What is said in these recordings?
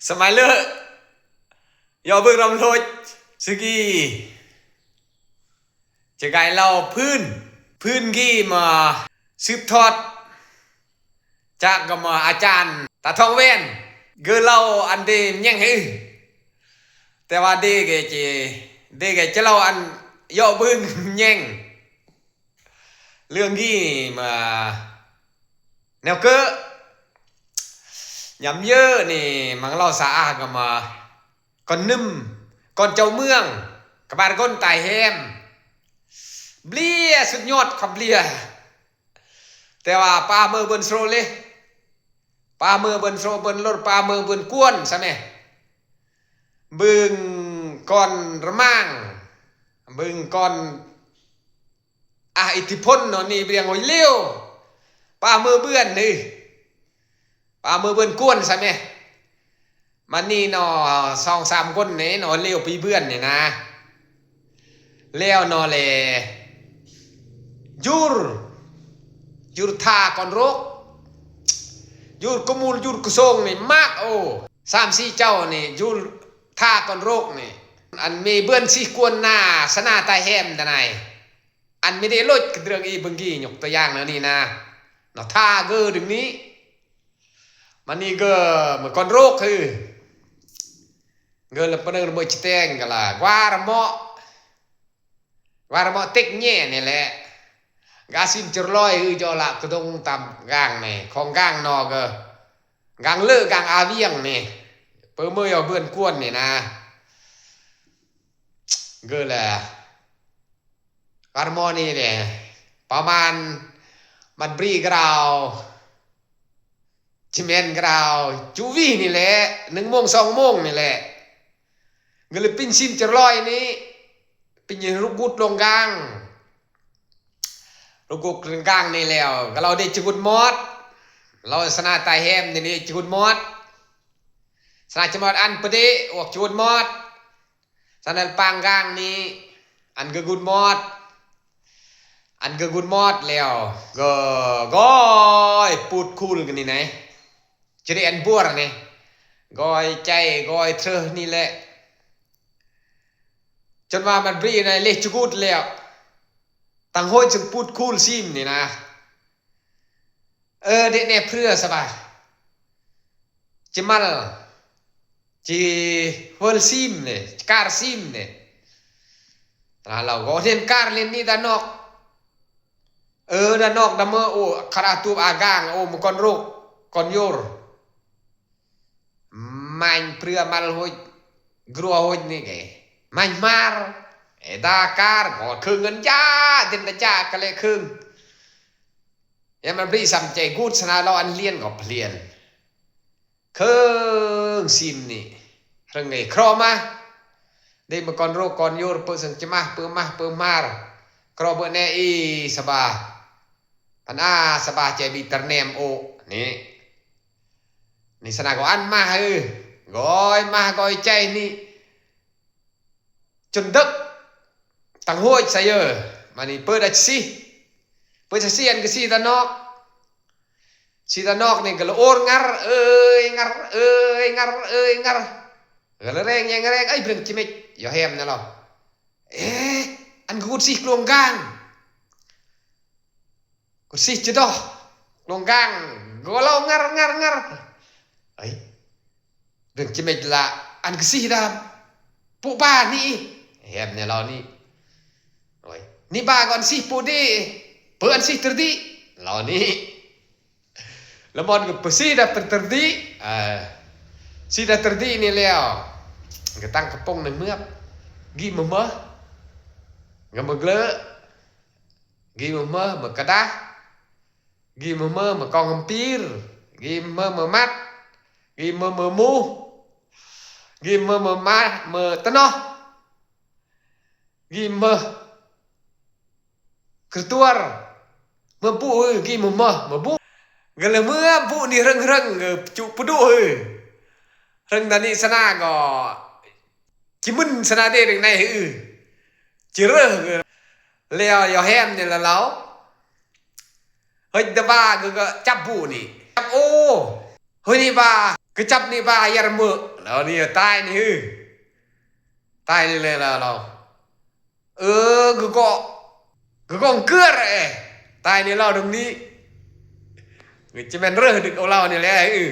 ສະໄໝເລີ ຢໍເບິ່ງລຳໂລດ ສະກີ ຈະກາຍເລົ່າພື້ນ ພື້ນກີມາສືບທອດ ຈາກກຳມາອາຈານຕາທອງແວ່ນ ເກີເລົ່າອັນເດແຍງໃຫ້ອຶ ແຕ່ວ່າເດເກເຈ ເດເກຈະເລົ່າອັນຢໍເບິ່ງແຍງ ເລື່ອງກີມາ ແນວເກີ ຍາມເຢີນີ້ ມັງເລົ່າສາອາກະມາ ກ່ອນໜຶ່ມ ກ່ອນເຈົ້າເມືອງ ກະບາດກ່ອນຕາຍແຮມ ເບລຍ ສຸດຍອດຂອງເບລຍ ແຕ່ວ່າປາເມີເບິ່ນໂຊເລ ປາເມີເບິ່ນໂຊເບິ່ນລົດ ປາເມີເບິ່ນກວນຊະແມ ເບິ່ງກ່ອນລະມາງ ເບິ່ງກ່ອນ ອາ ອິດທິພົນເນາະ ນີ້ເບລຍໂອຍເລວ ປາເມີເບືອນນີ້ ປາເມີເບືອນກວນຊະແມ ມານີ້ເນາະ ສອງສາມຄົນນີ້ເນາະ ເລວປີເບືອນນີ້ນາ ແລ້ວເນາະແລ ຢູຣ ຢູຣທາກ່ອນໂຣກ ຢູຣກະມູນ ຢູຣກະໂຊງນີ້ມາກ ໂອ ສາມສີ່ເຈົ້ານີ້ ຢູຣທາກ່ອນໂຣກນີ້ ອັນເມເບືອນຊິກວນນາ ສະໜາຕາຍແຮມຕານາຍ ອັນເມເດໂລດກະເລື່ອງອີເບິ່ງກີ ຍົກຕົວຢ່າງແນວນີ້ນາ ເນາະ ທາເກີດຶງນີ້ ມານີ້ເກີເມື່ອກ່ອນໂຣກຄື ເກີລະປະເນີງລະເມີຈະແຕງກະລະ ກວາລະເມາະ ກວາລະເມາະເຕັກແຍນີ້ແຫຼະ ກາຊິນຈະລອຍຄືຈອລະກະດົງຕາມກາງນີ້ ຂອງກາງນອກເກີ ກາງເລີກາງອາວຽງນີ້ ເປີເມີຢໍເບືອນກວນນີ້ນາ ເກີລະ ການໝໍນີ້ແຫຼະ ປະມານ ມັນບຣີກະລາວ ຊິແມ່ນກະລາວ ຈູວີນີ້ແຫຼະ ໜຶ່ງໂມງ ສອງໂມງນີ້ແຫຼະ ກະເລີຍປິ່ນຊິນຈະລອຍນີ້ ປິ່ນລຸກກຸດລົງກາງ ລຸກກຸດລົງກາງນີ້ແລ້ວ ກະລາວເດຈະກຸດມອດ ລາວສະໜາຕາຍແຮມນີ້ເດຈະກຸດມອດ ສະໜາຈະມອດອັນປະເດ ອວກຈະກຸດມອດ ສະນັ້ນປາງກາງນີ້ ອັນກະກຸດມອດ ອັນກະກຸດມອດແລ້ວ ກະ ກອຍປູດຄູລກັນນີ້ນະ ຈະໄດ້ອັນບວນນີ້ ກອຍໃຈ ກອຍເທີນີ້ແຫຼະ ຈົນວ່າມັນບຣີນະເລຈະກຸດແລ້ວ ຕັງໂຫຍຈຶ່ງປູດຄູລຊີມນີ້ນະ ເອີ ເດແນເພືອສະບາຍ ຈິມາລ ຈິເວີລຊີມນີ້ ກາຣຊີມນີ້ ລາວກໍເຫັນກາຣເລນນີ້ດານອກ ເອີ ດານອກດາເມີ ໂອ ຄາຣາຕູບອາກາງ ໂອ ມະກອນໂຣກ ກອນໂຍຣ ມາຍເພືອມາລໂຫຍ ກຣວໂຫຍນີ້ເກ ມາຍມາຣ ເອດາກາຣ ກໍເຄີງເງິນຢາ ເດັນດາຈາກະເລເຄີງ ຍາມມັນບຣີສຳໃຈກູດສະນາລອອັນລຽນກໍພລຽນ ເຄີງຊີມນີ້ ເຮິງເອ ຄຣອມາ ເດມະກອນໂຣກກອນໂຍຣ ເປີເສິງຈະມາ ເປີມາ ເປີມາ ຄຣອມເບີແນອີ ສະບາ ພັນອາ ສະບາ ແຈບີຕະແນມໂອ ນີ້ ນີ້ສະນາກໍອັນມາ ເອີ ກອຍມາ ກອຍໃຈນີ້ ຈົນເດິກ ຕັງໂຫຍໄຊເອີ ມານີ້ເປີດອາຊີ ເປີດອາຊີອັນກະຊີຕານອກ ຊີຕານອກນີ້ກະລະໂອນງັນ ເອີຍງັນ ເອີຍງັນ ເອີຍງັນ ກະລະແຣງແຍງແຮງ ເອີຍ ເບຣງຈິເມັກ ຢໍແຮມນະລາວ ເອ ອັນກະກຸດຊີກລວງກາງ ກຸດຊີຈະດໍ ກລວງກາງ ກໍລາວງັນ ງັນ ງັນ ເອີຍ ເບຣງຈິເມັກລະ ອັນກະຊີດາ ປຸບານີ ແຮມແນລາວນີ ໂອຍ ນີບາກອນຊີປຸດີ ເປີອັນຊີຕຣະດີ ລາວນີ ລະມອນກໍປະຊີດາເປັນຕຣະດີ ເອີ ຊີດາຕຣະດີນີ້ແລ້ວ ກໍຕັ້ງກະປົງໃນເມືອບ ກີມະເມີ ກະເມີເກລີ ກີມະເມີ ເມີກະດາ ກີມະເມີ ເມີກອງກຳປີຣ ກີມະເມີ ເມີມັດ ກີມະເມີ ເມີໝູ ກີມະເມີ ເມີມ້າ ເມີຕະນໍ ກີມະເມີ ກະຕົວຣ ເມີບຸ ກີມະເມີ ເມີບຸ ກະເລີຍເມືອບຸນີ້ເຮິງໆ ກະຈຸປະດຸ ເຮີ ເຮິງຕານີສະນາກໍ ຈິມຶນສະນາເດເດັກໃນ ເຮີ ຈິເຣີ ແລ້ວຢໍແຮມນີ້ລະລາວ ເຮີຍ ດາບາ ກະຈັບບຸນີ້ ຈັບໂອ ເຮີຍ ນີບາ Kecap ni ba ayar me. Lao ni tai ni, hư. Tai ni le lao lao. Ơ, gơ gok. Gơ gok ker, eh. Tai ni lao dong ni. Gơ cemen reh dik o lao ni le, hư.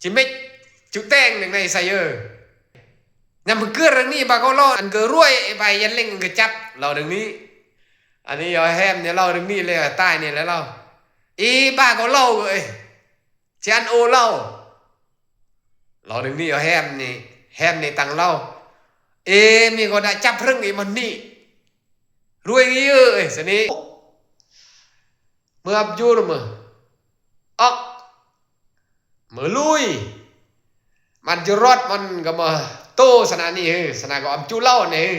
Cemej, cuteng ni nai saya. Nyam ker ni ba ko lao, an gơ ruai, eh, ba yan leng gecap. Lao dong ni. Ani yo hem ni lao dong ni le, tai ni le lao. I ba ko lao, eh. Cian o lao. Lao dong ni yo hem ni, hem ni tang lao. E mi ko da cap reng i mon ni. Ruai ngi e, eh, seni. Me ap jur me. Ok. Me lui. Man jurot man ga me to sana ni he, sana ko am cu lao ni he.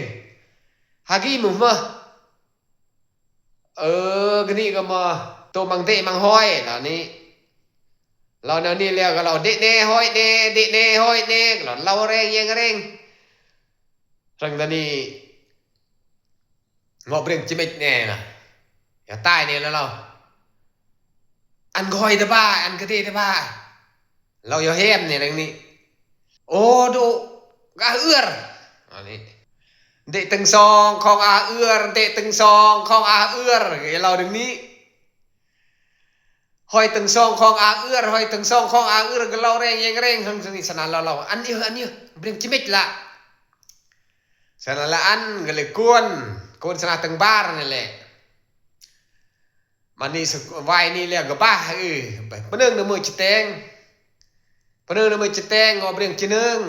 Hagi mu me. ເອີ ກະນີ້ກະມາໂຕມັງເຕະມັງຫ້ອຍລາວນີ້ ລາວແນວນີ້ແລ້ວກະລາວເດະແດ່ຫ້ອຍແດ່ ເດະແດ່ຫ້ອຍແດ່ ລາວເລົ່າແຣງແຢງແຣງ ເຊິ່ງຕອນນີ້ງອບເບງຈິເມັກແນ່ລະ ຢ່າຕາຍແນ່ລະລາວ ອັນກະຫ້ອຍຕະບາ ອັນກະເຕະຕະບາ ລາວຢ່າແຮມແນ່ແນວນີ້ ໂອໂດກະເອືອ ອັນນີ້ ເຕະຕຶງຊອງຂອງອາເອືອ ເຕະຕຶງຊອງຂອງອາເອືອ ເຮົາດຶງນີ້ ຫ້ອຍຕຶງຊອງຂອງອາເອືອ ຫ້ອຍຕຶງຊອງຂອງອາເອືອ ກະເລົ່າແຣງແຢງແຣງ ເຮົາສະໜັ່ນລາວ ອັນນີ້ ອັນນີ້ ເບງຈິເມັກລະ ສະໜັ່ນລະ ອັນກະເລີຍກວນ ກວນສະໜັ່ນຕຶງບານນີ້ແຫຼະ. ມານີ້ສະ ວາຍນີ້ແລ້ວກະບາ ເອີ ປະເນີງນະເມີຈະແຕງ ປະເນີງນະເມີຈະແຕງ ງອບເບງຈະເນີງ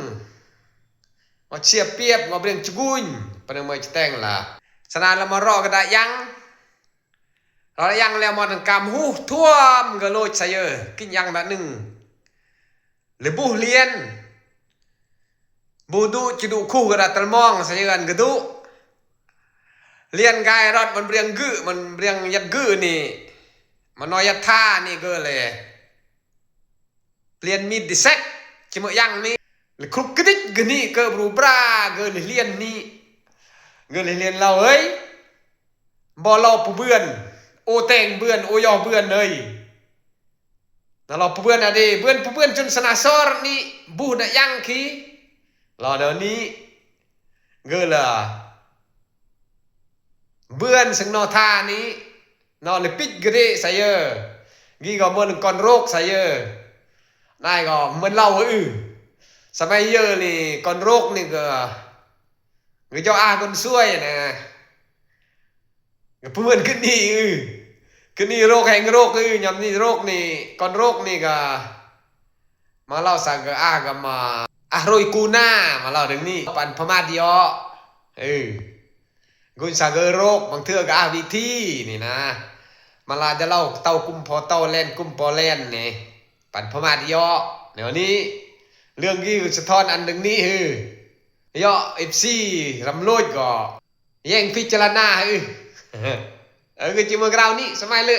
ງອບເຊຍປຽບ ງອບເບງຈະກຸຍ ປະເນີງເມີຈະແຕງລະ ສະໜານລະມາເລາະກະດາຍັງ ເລາະດາຍັງແລ້ວມາທັງກຳຫູ ຖ້ວມກະໂລດໄຊເອີ ກິນຍັງດາໜຶ່ງ ເລຍບຸຮຽນ ບູດຸຈະດຸຄູກະດາຕະມອງ ສະເອີ ອັນກະດຸ ລຽນກາຍຣອດມັນເບງກຶ ມັນເບງຍັດກຶນີ້ ມັນນອຍຍັດທານີ້ກະເລີຍ ລຽນມີດດິແຊກ ຈະເມີຍັງນີ້ ລະຄລຸກກະດິກກະນີ້ກະບຣູບຣາ ກະລຽນນີ້ ກະລຽນລາວເອີຍ ບໍ່ລອປະເບືອນ ໂອແຕງເບືອນ ໂອຢໍເບືອນເອີຍ ນະລອປະເບືອນອະເດ ເບືອນປະເບືອນຈົນສະໜາຊອຣນີ້ ບູນະຍັງຄີ ລອເດີນີ້ ເກີລາ ເບືອນເຊິ່ງນອທານີ້ ນອລະປິດກະເດໄຊເອີ ກີກະເມີນກອນໂຣກໄຊເອີ ນາຍກະເມີນເລົ່າອື ສະໄໝເອີນີ້ກອນໂຣກນີ້ກະ ກະເຈົ້າອາກອນຊ່ວຍນະ ກະເພື່ອນຂຶ້ນນີ້ອື ຂຶ້ນນີ້ໂລກແຫ່ງໂລກອື ຍາມນີ້ໂລກນີ້ ກ່ອນໂລກນີ້ກະ ມາເລົ່າສັງກະອາກະມາ ອາໂຣຍກູນາ ມາເລົ່າເລື່ອງນີ້ ປັນພະມາດດີອອ ເອີ ກຸນສັງເອີໂລກ ບາງເທື່ອກະອາວິທີນີ້ນະ ມາລາຈະເລົ່າເຕົ້າກຸມພໍ່ເຕົ້າແລນກຸມພໍ່ແລນນີ້ ປັນພະມາດດີອອ ແນວນີ້ ເລື່ອງກີ້ສະທ້ອນອັນໜຶ່ງນີ້ ເອີ ເຍາະ ເອັບຊີ ລຳໂລດກໍ ແຍງພິຈາລະນາ ເອີ ເອີ ກະຈິເມືອງລາວນີ້ ສະໄໝເລີ